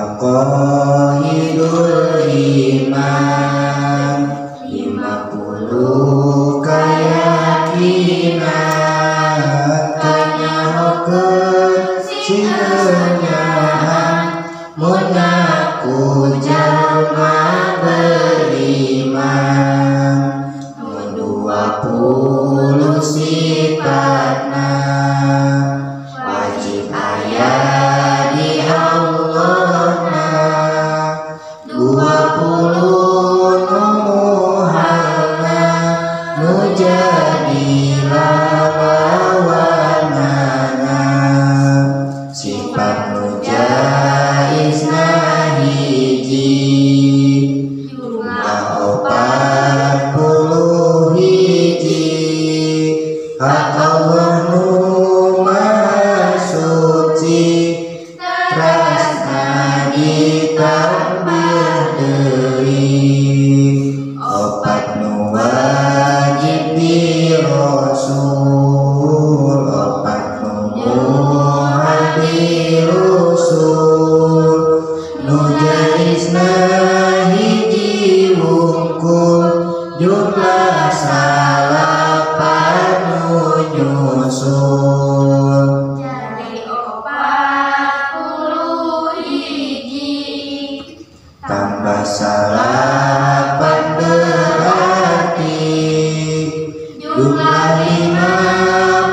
Aqaidul iman 50 keyakinan kanyahokeun sing eunyahan mun ngaku jalma beriman mun 20 sifatna wajib aya di Allahna 20 nu muhalna nu jadi lawawanana sifat nu jaizna hiji jumlah 40 hiji hak Allah nu maha suci trasna ditambah deui 4 nu wajib di Rasul 4 nu muhal di Rusul nu jaizna hiji wungkul jumlah 9 nu nyusul jadi 40 hiji tambah 9 berarti jumlah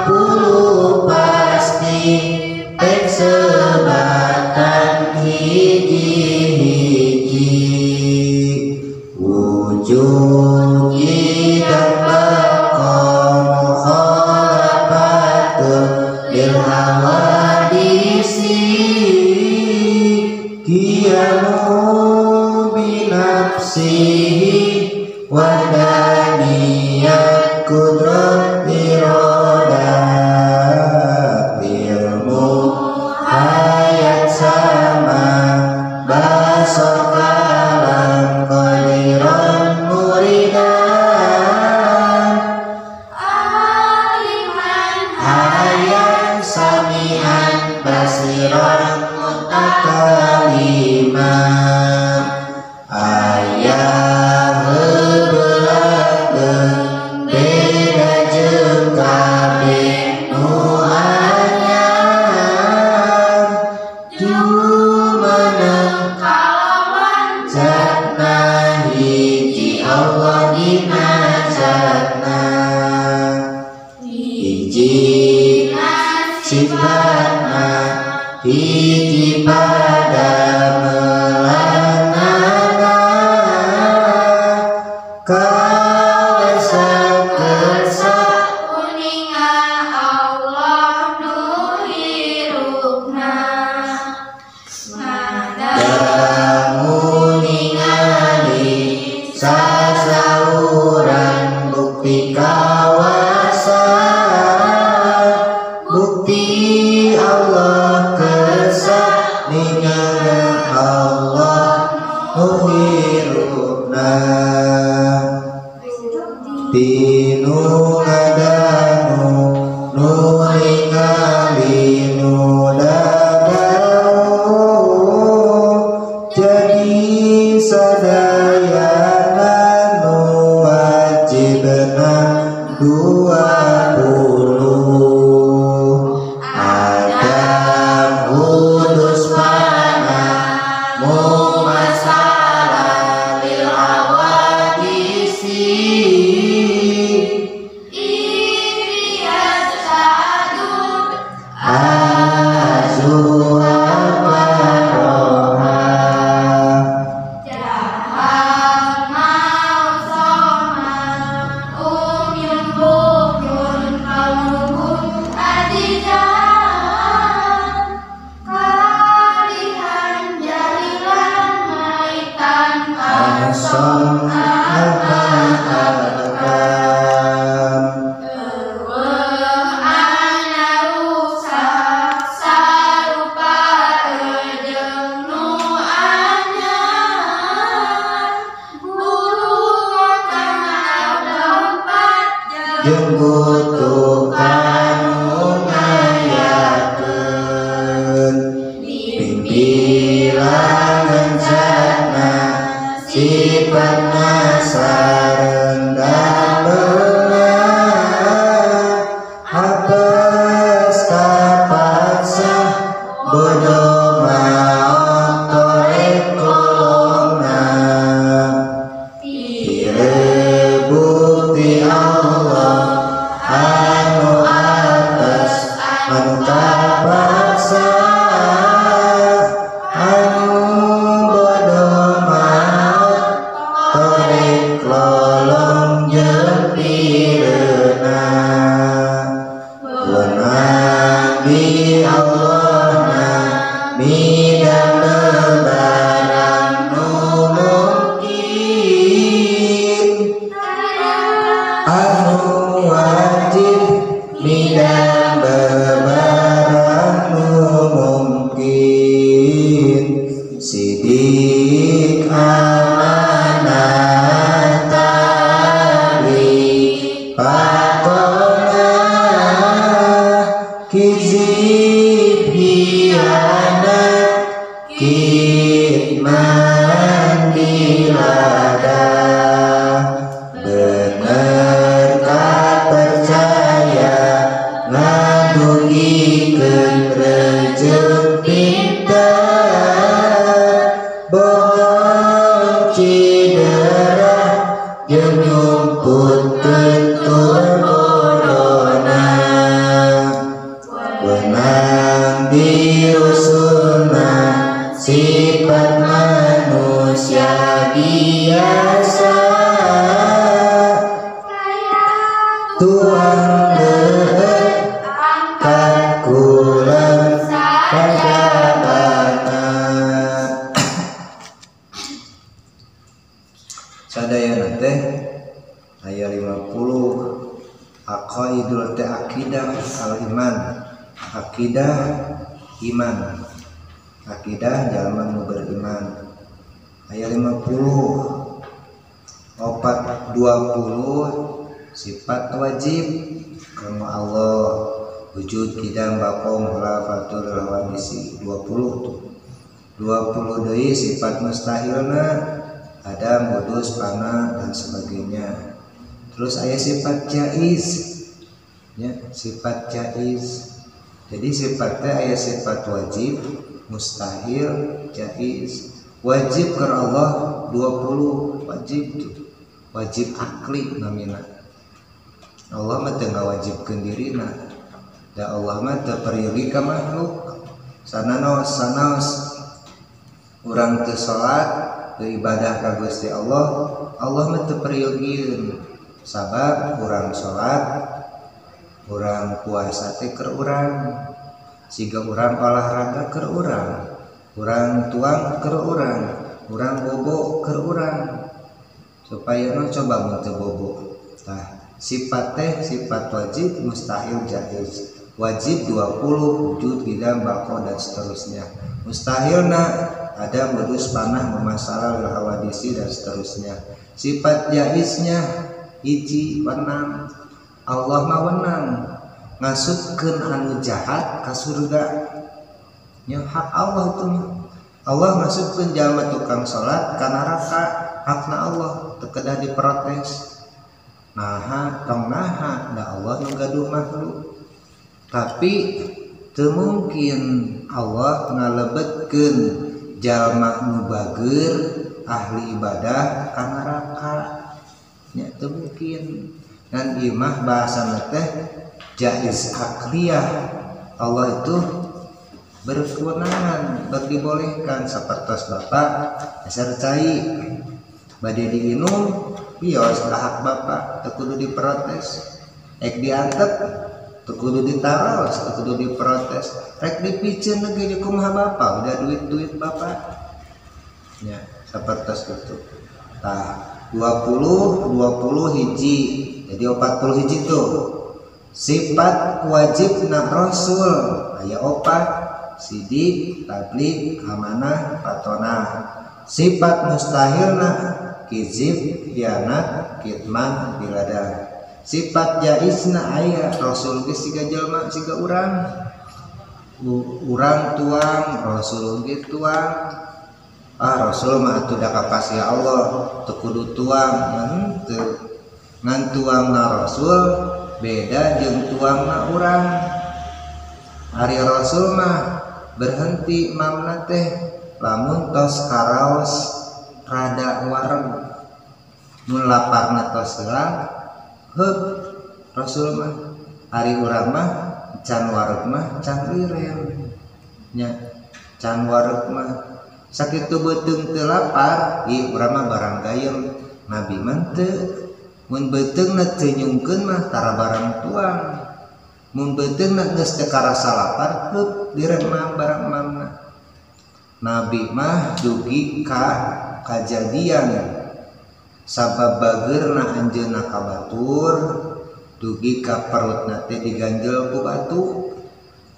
50 pasti pek sebatan hiji-hiji wujud idam baqa mukhalafatul lil hawadisi qiyamu binafsihi wahdaniyat kudrat iradat ilmu hayat sama basar kalam qadiran muridan aliman hayyan sami'an basiran mutakaliman ayah beuleutkeun beda jeung kabeh nu anyar jumeneng kalawan zatna hiji Allah dina zatna hiji sifatna hiji pada melanana kawasa kersa uninga Allah nu hirupna dangu ningali sasauran bukti kawasa bukti Allah kersa ningali Allah nu hirupna tinu ngadanu nu ningali nu dadau jadi sadayana nu wajibna 20 Adam kudus pana mumasalah lil hawadisi Ilyas Sa'adun azwa baroha Jahal mausoma umyun bukun kaunuhum azizan kalihan jalilan maitan asom apa akam Eueuh anarusak sarupa jeung nu anyar buru kana lompat jeung butuh kanu ngayakeun dipimpin Hilangan zatna sifatna sareng damelna hapes kapaksa bodoh maot torek kolongna Ieu bukti Allah anu atas anu kapaksa anu bodoh maot torek lolong jeung pireuna Wenang di Allahna midamel barang nu mungkin anu wajib midamel barang nu mungkin sidik amanah tabligh patonah kizib hianat kitman dilada bener kapercaya ngadugikeun rejeng pinter bohong cedera jeung nyumputkeun tur bodona Wenang di rusulna sifat manusia biasa tuang leuheut angkat kulem sajabana. Sadayana teh aya 50 aqaidul teh akidah al iman, akidah iman, akidah jalma nu beriman aya 50 opat 20 sifat wajib kanggo Allah wujud kidam baqom khulafatul hawadisi 20 tuh 20 deui sifat mustahilna ada modus panah dan sebagainya. Terus aya sifat jaiz ya, sifat jaiz. Jadi sifatnya aya sifat wajib, mustahil, jaiz. Wajib ke Allah 20 wajib tuh. Wajib akli namina. Allah mah teu ngawajibkeun dirina. Da Allah mah teu peryogi ka makhluk. Sanaos sanaos urang teu salat, teu ibadah ka Gusti Allah, Allah mah teu peryogieun. Sabab urang salat, urang puasa teh keur urang, siga urang olahraga keur urang, urang tuang keur urang, urang bobo keur urang. Supaya nu coba mun teu bobo. Tah, sifat teh sifat wajib, mustahil, jaiz. Wajib 20 wujud qidam baqa dan seterusnya. Mustahilna ada modus panah memasalah lil hawadisi dan seterusnya. Sifat jaiznya hiji wenang. Allah mah wenang ngasupkeun anu jahat ka surga. Nya hak Allah itu mah. Allah ngasupkeun jalma tukang salat ka neraka, hakna Allah teu kedah diprotes. Naha tong naha da Allah nu gaduh makhluk. Tapi teu mungkin Allah ngalebetkeun jalma nu bageur ahli ibadah ka neraka. Nya teu mungkin. Dan ieu mah bahasana teh jaiz akliyah. Allah itu berkewenangan, dibolehkan sapertos bapak dasar cai bade diinum bios hak bapak teu kudu diprotes, rek diantep teu kudu ditaros, teu kudu diprotes, rek dipiceun ge jeung kumaha bapak udah duit-duit bapak nya sapertos kitu. Tah 20 20 hiji jadi 40 hiji tuh sifat wajib na rasul aya opat, sidik, tabligh, amanah, patonah. Sifat mustahilna kizib, hianat, kitman, bilada. Sifat jaizna aya rasul geus siga jelema siga urang. Urang tuang, Rasul ge tuang. Ah Rasul mah atuh da kapasih Allah, teu kudu tuang. Henteu. Ngan tuangna Rasul beda jeung tuangna urang. Ari Rasul mah berhenti mamna teh lamun tos karaos rada wareg. Mun laparna tos heula heup Rasul mah. Ari urang mah can wareg mah can liren nya, can wareg mah sakitu beuteung teu lapar, ih urang mah barang gayem. Nabi mah teu, mun beuteungna teu nyungkeun mah tara barang tuang. Mun beuteungna geus teu karasa lapar, heup liren mah barang mamna. Nabi mah dugi ka kajadian sabab bageurna anjeunna ka batur, dugi ka perutna teh diganjel ku batu.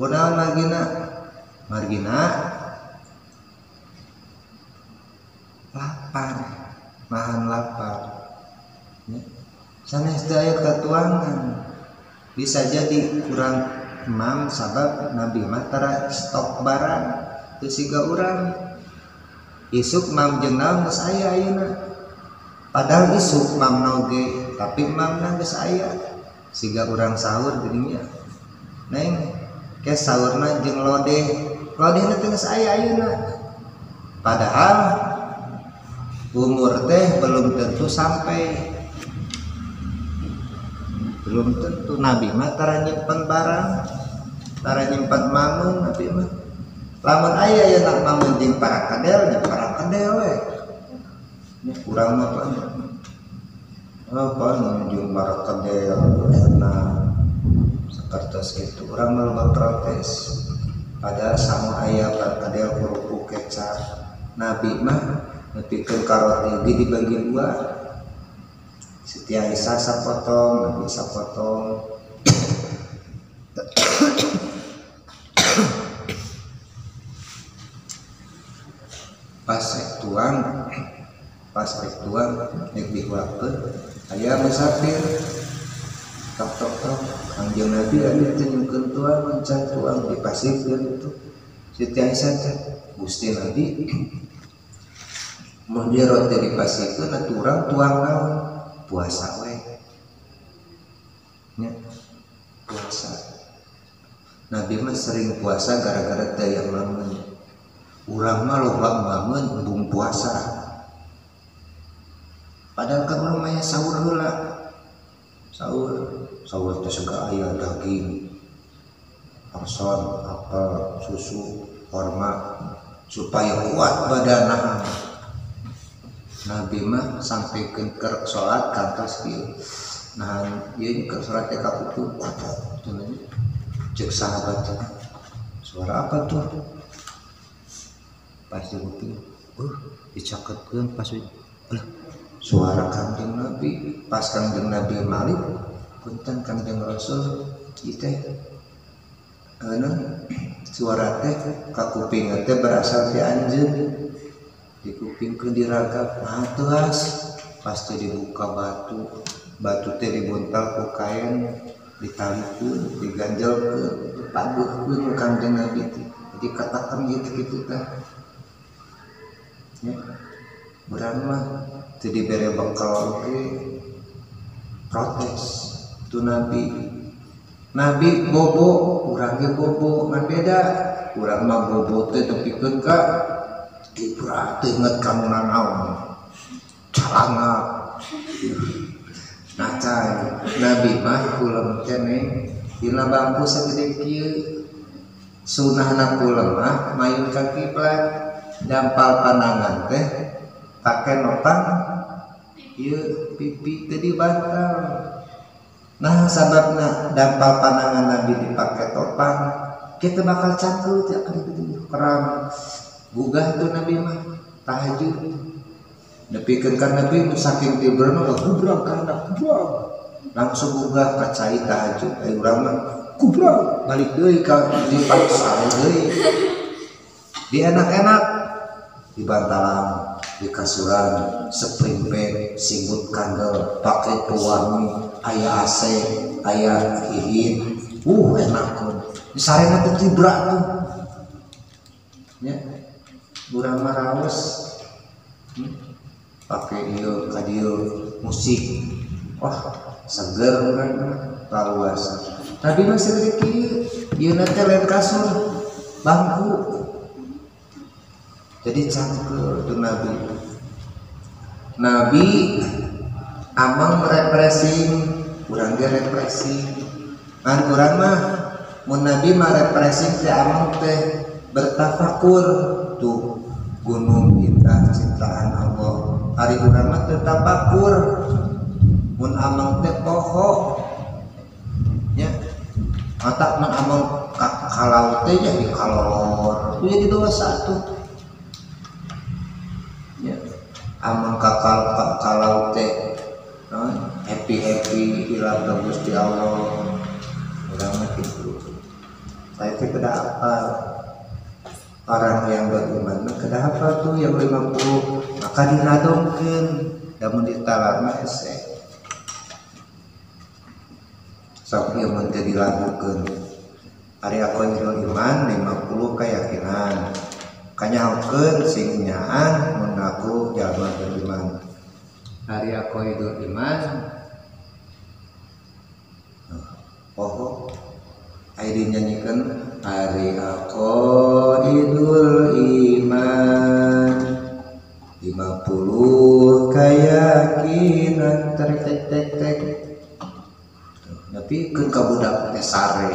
Kunaon margina? Margina lapar, nahan lapar. Sanes teu aya katuangan. Bisa jadi kurang emam sabab Nabi mah tara stok barang teu siga urang. Isuk mam jeung naon geus aya ayeuna. Padahal isuk mam oge, tapi mamna geus aya. Siga urang sahur geuning nya. Neng, ke sahurna jeung lodeh. Lodehna teh geus aya ayeuna. Padahal umur teh belum tentu sampai. Belum tentu. Nabi mah tara nyimpen barang, tara nyimpen mamun Nabi mah. Lamun aya ya nak mamun jeung para kadel, nya para kadel we. Nya kurang mah pan. Apa jeung para kadel enak. Sapertos kitu urang mah loba protes. Padahal sama aya para kadel kerupuk kecap. Nabi mah nepikeun ka roti dibagi dua. Siti Aisyah sapotong, Nabi sapotong. Pas rek tuang, rek dihuapkeun, aya musafir. Tok tok tok, Kangjeng Nabi abi teh nyungkeun tuang, mencan tuang dipasihkeun itu. Siti Aisyah teh, Gusti Nabi mun dia roti dipasihkeun atuh urang tuang naon? Puasa we. Nya, puasa. Nabi mah sering puasa gara-gara teu aya mamun. Urang mah loba mamun embung puasa. Padahal kan urang mah sahur heula. Sahur teh sega aya daging, arson, apel, susu, korma supaya kuat badanna. Nabi mah sampaikan ke sholat kantos kieu. Nah, ieu ke sholat teh ka kuping kotok cenah. Cek sahabat teh, suara apa tuh? Pas di kuping, dicaketkeun pas lah suara Kangjeng Nabi. Pas Kangjeng Nabi malik, punten Kangjeng Rasul ieu teh suara teh ka kuping teh berasal ti anjeun. Dikupingkeun diragap, nah teas pasti dibuka batu, batu teh dibuntal ku kain, ditalikeun, diganjelkeun, dipaduhkeun Kangjeng Nabi teh. Jadi katakan gitu-gitu teh. Ya. Urang mah teu dibere bekal oge protes tu Nabi. Nabi bobo, urang ge bobo, ngan beda. Urang mah bobo teh tepikeun ka Ibra inget kamu nanaon calanga nacai. Nabi mah kulem teh dina bangku sagede kieu sunahna kulem mah mayun ka kiblat, dampal panangan teh pake nopang ieu pipi teh dibantal. Nah sababna dampal panangan Nabi dipake topang, kita bakal cangkeul teh aduh keram. Gugah tuh Nabi mah tahajud. Nepikeun ka Nabi saking tibrna gubrang ka anak gubrang. Langsung gugah ka cai tahajud. Ai urang mah gubrang balik deui ka dipaksa deui. Di enak-enak di bantalan, di kasuran, spring bed, singut kandel, pakai pewangi, aya AC, aya hihin. Enak. Sarena teh tibra tuh. Nya. Urang mah raos. Pake ieu ka dieu musik. Wah, seger urang mah luas. Tapi masih rezeki ieu na teh lain kasur, bangku. Jadi cangkeul tuh Nabi. Nabi amang refreshing, urang ge refreshing. Ngan urang mah mun Nabi mah refreshing teh amang teh bertafakur tuh gunung indah ciptaan Allah. Ari urang mah teu tafakur. Mun amang teh poho nya. Mata mun amang kalau teh jadi kalor. Itu jadi dosa tuh. Ya. Amang kakal kalau teh happy happy hilang ke Gusti Allah. Urang mah kitu. Saya teh kedah apal. Orang yang beriman mah kedah apal tuh yang 50 maka dinadomkeun da mun ditalar mah hese. Sok ieu mun teu dilakukeun. Ari aqaidul iman 50 keyakinan. Kanyahokeun sing nyaan mun ngaku jalma beriman. Ari aqaidul iman poho aya dinyanyikeun ari aqaidul iman 50 keyakinan tek tek tek tek. Tapi keun ka budak teh sare,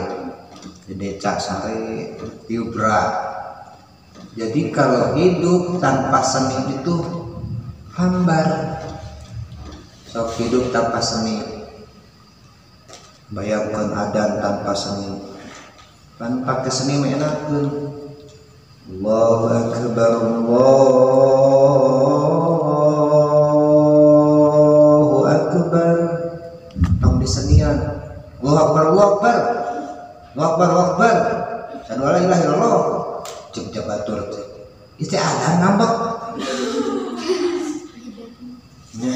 deca sare tiubra. Jadi kalau hidup tanpa seni itu hambar. Sok hidup tanpa seni. Bayangkan adan tanpa seni. Kan pakai seni mah enakeun. Allahu akbar, Allahu akbar. Tong disenian. Allahu akbar, Allahu akbar. Allahu akbar, Allahu akbar. Asyhadu alla ilaha illallah. Jeung jabatur teh. Ieu teh adan ngambek. Nya.